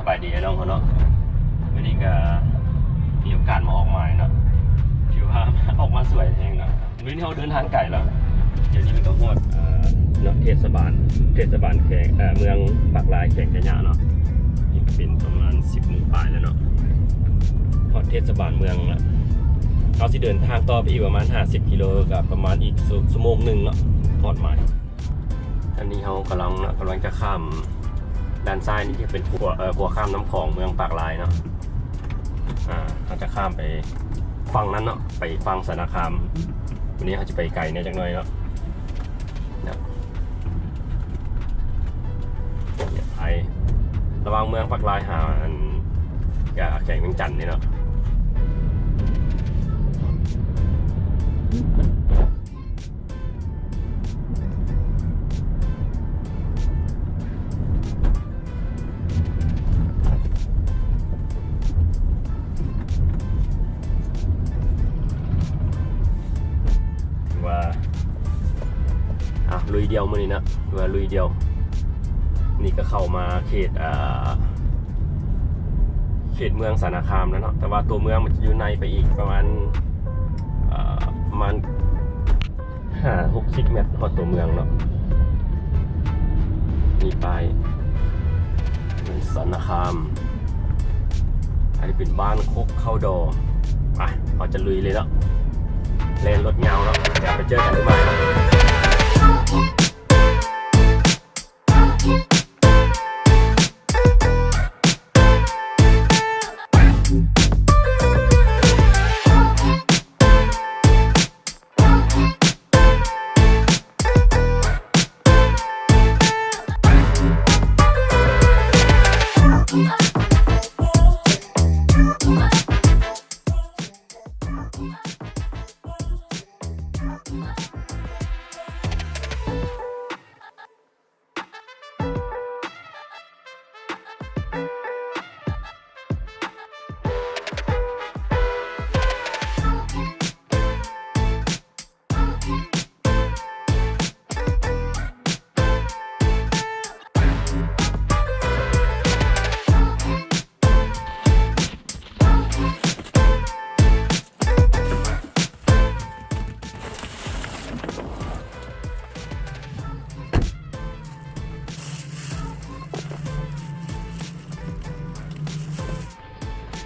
ສະບາຍດີອ້າຍນ້ອງເຮົາເນາະ ມື້ນີ້ກະມີໂອກາດມາອອກໝາຍເນາະ ຖືວ່າອອກມາສວຍແຮງເນາະ. ມື້ນີ້ເຮົາເດີນທາງໄກແລ້ວ ດຽວນີ້ມັນກະຮອດ ເອີ ເນາະ ເທດສະບານ ເທດສະບານແຂວງ ເອີ ເມືອງປາກລາຍ ແຂວງໄຊຍະເນາະ. ນີ້ກະເປັນປະມານສິບໂມງປາຍແລ້ວເນາະ ຮອດເທດສະບານເມືອງລະ. ເຮົາຊິເດີນທາງຕໍ່ໄປອີກປະມານຫ້າສິບກິໂລ ກະປະມານອີກຊົ່ວ ຊົ່ວໂມງໜຶ່ງເນາະ ຮອດໝາຍ. ອັນນີ້ເຮົາກຳລັງ ກຳລັງຈະຂ້າມ ດ້ານຊ້າຍນີ້ຈະເປັນຂົວ ເອີ ຂົວຂ້າມນ້ຳຂອງເມືອງປາກລາຍເນາະ. ອາ ເຮົາຈະຂ້າມໄປຝັ່ງນັ້ນເນາະ ໄປຝັ່ງສານະຄາມ. ວັນນີ້ເຮົາຈະໄປໄກແດ່ຈັກໜ້ອຍເນາະ ໄປລະຫວ່າງເມືອງປາກລາຍຫາ ອັນ ກະແຂວງວຽງຈັນນີ້ເນາະ. ຖືວ່າ ອ່ະ ລຸຍດ່ຽວມື້ນີ້ເນາະ ຖືວ່າລຸຍດ່ຽວ. ນີ້ກະເຂົ້າມາເຂດ ເອີ ເຂດເມືອງສານະຄາມແລ້ວເນາະ ແຕ່ວ່າຕົວເມືອງມັນຈະຢູ່ໃນໄປອີກປະມານ ເອີ ປະມານຫ້າຫົກສິບແມັດຮອດຕົວເມືອງເນາະ. ມີປ້າຍ ສານະຄາມ ອັນນີ້ເປັນບ້ານໂຄກເຂົ້າດໍ. ໄປ ເຮົາຈະລຸຍເລີຍເນາະ ແລ່ນລົດຍາວເນາະ ດຽວໄປເຈີກັນຢູ່ໝາຍເນາະ.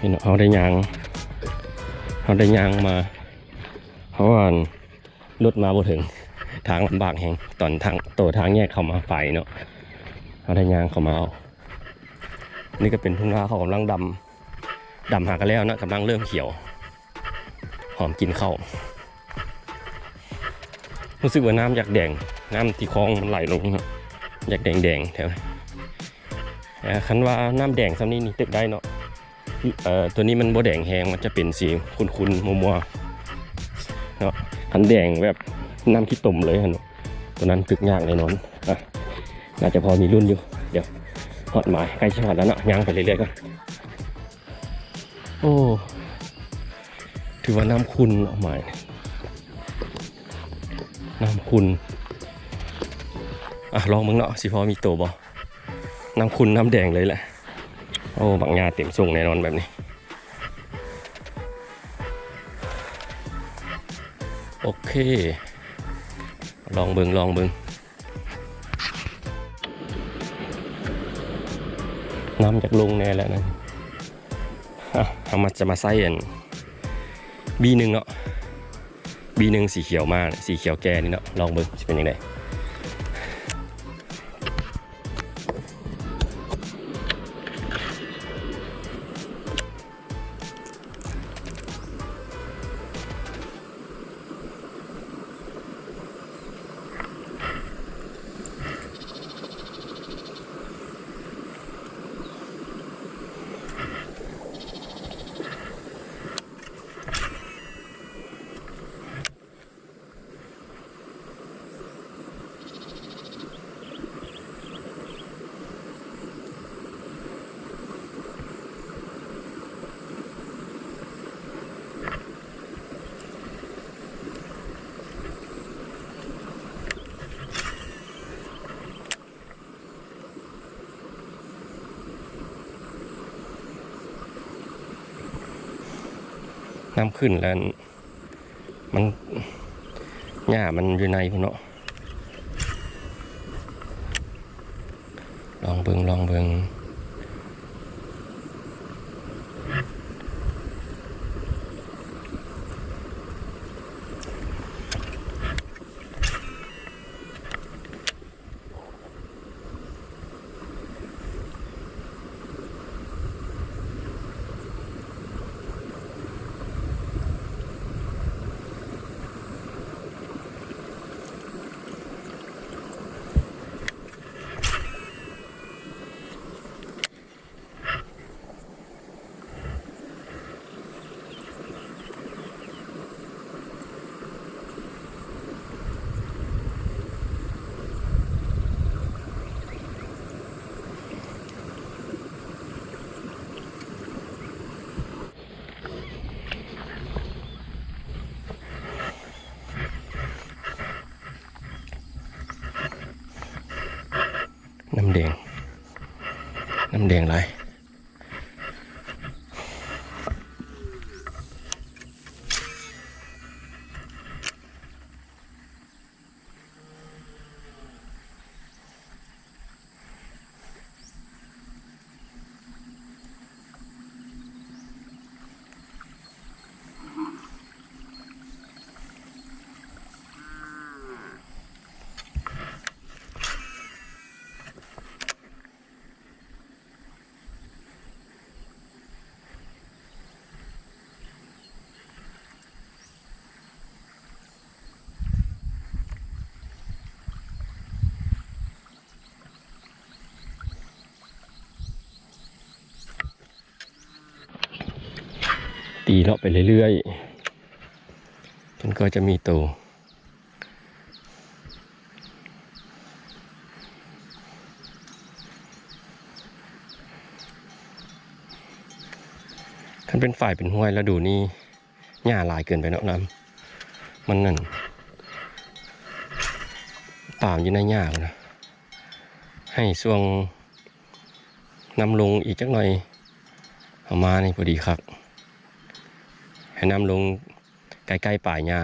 ເຫັນເຮົາໄດ້ຍ່າງ ເຮົາໄດ້ຍ່າງມາ ເພາະວ່າ ລົດມາບໍ່ເຖິງ ທາງລຳບາກແຮງ ຕອນທາງ ໂຕທາງແຍກເຂົ້າມາຝາຍເນາະ ເຮົາໄດ້ຍ່າງເຂົ້າມາເອົາ. ນີ້ກະເປັນທົ່ງນາ ເຂົາກຳລັງດຳ ດຳຫາກະແລ້ວເນາະ ກຳລັງເລີ່ມຂຽວ ຫອມກິ່ນເຂົ້າ. ຮູ້ສຶກວ່ານ້ຳຢາກແດງ ນ້ຳທີ່ຄອງມັນໄຫຼລົງເນາະ ຢາກແດງໆ ແຖວ ເອີ ຄັນວ່ານ້ຳແດງຊ່ຳນີ້ນີ້ ເຕັກໄດ້ເນາະ. ເອີ ໂຕນີ້ມັນບໍ່ແດງແຮງ ມັນຈະເປັນສີຂຸ້ນໆ ມົວໆ ເນາະ. ຄັນແດງແບບນ້ຳຂີ້ຕົມເລີຍຫັ້ນ ໂຕນັ້ນຕຶກຍາກແນ່ນອນ. ອະ ໜ້າຈະພໍມີລຸ້ນຢູ່. ດຽວ ຮອດໝາຍ ໃກ້ຊິຮອດແລ້ວເນາະ ຍ່າງໄປເລື້ອຍໆກ່ອນ. ໂອ້ ຖືວ່ານ້ຳຂຸ້ນເນາະ ໝາຍ ນ້ຳຂຸ້ນ. ອະ ລອງເບິ່ງເນາະ ຊິພໍມີໂຕບໍ່? ນ້ຳຂຸ້ນນ້ຳແດງເລີຍແຫຼະ. ໂອ້ ບັກຫຍ້າເຕັມທົ່ງແນ່ນອນແບບນີ້. ໂອເຄ ລອງເບິ່ງ ລອງເບິ່ງ. ນ້ຳຢາກລົງແນ່ແລ້ວນະ. ອະ ເຮົາມາ ຈະມາໃສ່ອັນ ບີໜຶ່ງເນາະ ບີໜຶ່ງສີຂຽວມາ ສີຂຽວແກ່ນີ້ເນາະ ລອງເບິ່ງຊິເປັນຈັ່ງໃດ. ນ້ຳຂຶ້ນແລ້ວ ມັນ ຫຍ້າມັນຢູ່ໃນພຸ້ນເນາະ. ລອງເບິ່ງ ລອງເບິ່ງ. ນ້ຳແດງ ນ້ຳແດງຫຼາຍ. ຕີເລາະໄປເລື້ອຍໆ ຈົນກວ່າຈະມີໂຕ. ຄັນເປັນຝາຍເປັນຫ້ວຍລະດູນີ້ ຫຍ້າຫຼາຍເກີນໄປເນາະ ນ້ຳມັນນັ້ນ ຕາມຢູ່ໃນຫຍ້າພຸ້ນນະ. ໃຫ້ຊ່ວງນ້ຳລົງອີກຈັກໜ່ອຍ ເອົາມານີ້ພໍດີຄັກ ໃຫ້ນ້ຳລົງໃກ້ໆປາຍຫຍ້າ.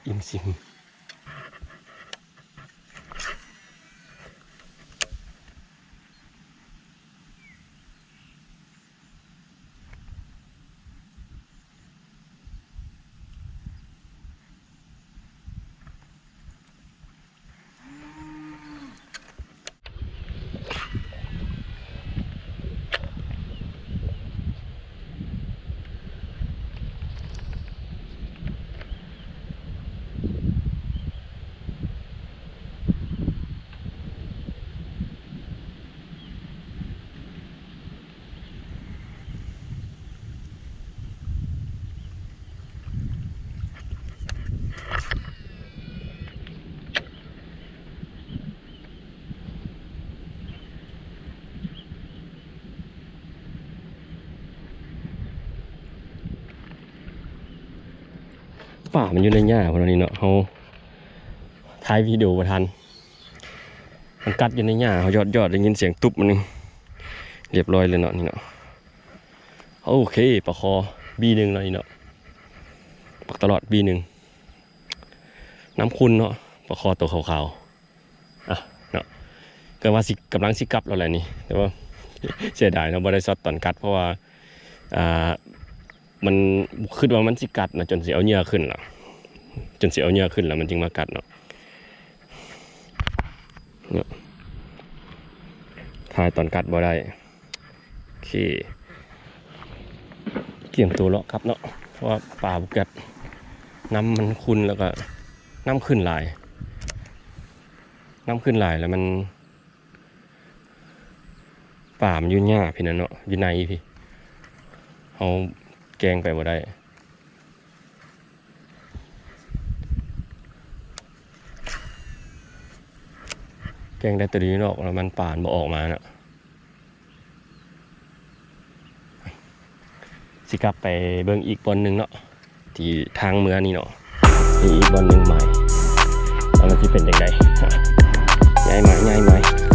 ອີ່ມຊິມ. ປ່າມັນຢູ່ໃນຫຍ້າພຸ້ນນີ້ເນາະ ເຮົາຖ່າຍວິດີໂອບໍ່ທັນ ມັນກັດຢູ່ໃນຫຍ້າ ເຮົາຢອດໆ ໄດ້ຍິນສຽງຕຸບມັນ ຮຽບຮ້ອຍເລີຍເນາະ ນີ້ເນາະ. ໂອເຄ ປາຄໍບີໜຶ່ງເນາະ ນີ້ເນາະ ປັກຕະຫຼອດບີໜຶ່ງ ນ້ຳຂຸ່ນເນາະ ປາຄໍໂຕຂາວໆ ອ່ະເນາະ ກໍວ່າຊິ ກຳລັງຊິກັບແລ້ວແຫຼະນີ້ ແຕ່ວ່າເສຍດາຍເນາະ ບໍ່ໄດ້ຊັອດຕອນກັດ ເພາະວ່າ ອ່າ ມັນ ຄິດວ່າມັນຊິກັດນະ ຈົນຊິເອົາເຫຍື່ອຂຶ້ນລະ ຈົນຊິເອົາເຫຍື່ອຂຶ້ນລະ ມັນຈຶ່ງມາກັດເນາະ ເນາະ ຖ່າຍຕອນກັດບໍ່ໄດ້. ໂອເຄ ກຽມໂຕເລາະກັບເນາະ ເພາະວ່າປາບໍ່ກັດ ນ້ຳມັນຂຸ່ນ ແລ້ວກໍນ້ຳຂຶ້ນຫຼາຍ ນ້ຳຂຶ້ນຫຼາຍແລ້ວມັນ ປາມັນຢູ່ຫຍ້າພີ້ນະເນາະ ຢູ່ໃນພີ້ ເຮົາແກ່ງໄປບໍ່ໄດ້ ແກ່ງໄດ້ແຕ່ຢູ່ນອກ ແລ້ວມັນ ປາມັນບໍ່ອອກມາເນາະ. ຊິກັບໄປເບິ່ງອີກບ່ອນໜຶ່ງເນາະ ທີ່ທາງເມືອນີ້ເນາະ ມີອີກບ່ອນໜຶ່ງໃໝ່ ວ່າມັນຊິເປັນຈັ່ງໃດ. ຍ້າຍມາ ຍ້າຍມາ